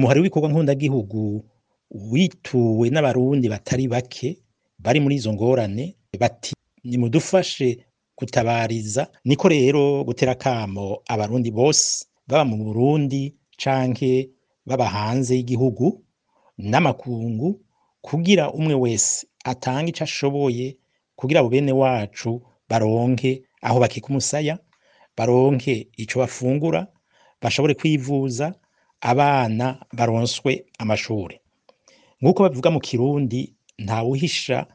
Umuhari w'ibikorwa nkundagihugu wituwe n'Abarundi batari bake bari muri izo ngorane, bati nimudufashe gutabariza. Niko rero gutera akamo Abarundi bose baba mu Burundi canke baba hanze y'igihugu n'amakungu, kugira umwe wese atange ico ashoboye kugira abo bene wacu baronke aho bakika umusaya, baronke ico bafungura, bashobore kwivuza, abana baronswe amashure. Nk'uko babivuga mu Kirundi, ntawuhisha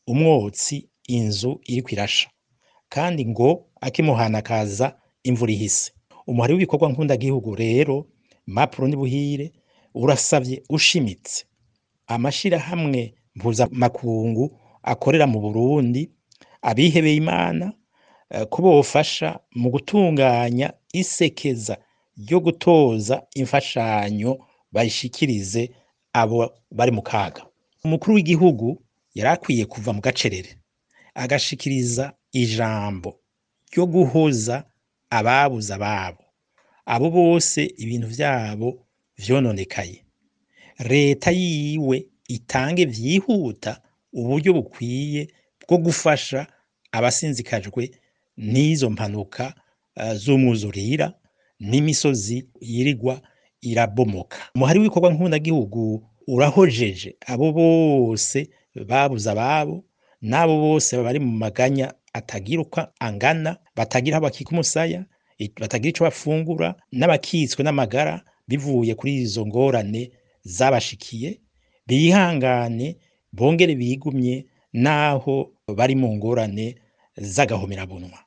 umwotsi inzu iriko irasha, kandi ngo akimuhana kaza imvura ihise. Umuhari w'ibikorwa nkundagihugu rero MAP Burundi Buhire urasavye ushimitse amashirahamwe mpuzamakungu akorera mu Burundi, abihebeye Imana, ko bofasha mu gutunganya isekeza ryo gutoza imfashanyo bayishikirize abo bari mu kaga. Umukuru w'igihugu yarakwiye kuva mu gacerere agashikiriza ijambo ryo guhoza ababuze ababo, abo bose ibintu vyabo vyononekaye. Leta yiwe itange vyihuta uburyo bukwiye bwo gufasha abasinzikajwe n'izo mpanuka z'umwuzurira n'imisozi yirigwa irabomoka. Umuhari w'ibikorwa nkundagihugu urahojeje abo bose babuze ababo, n'abo bose bari mu maganya atagira uko angana, batagira aho bakika umusaya, batagira ico bafungura, n'abakitswe n'amagara bivuye kuri izo ngorane zabashikiye, bihangane bongere bigumye naho bari mu ngorane z'agahomerabunwa.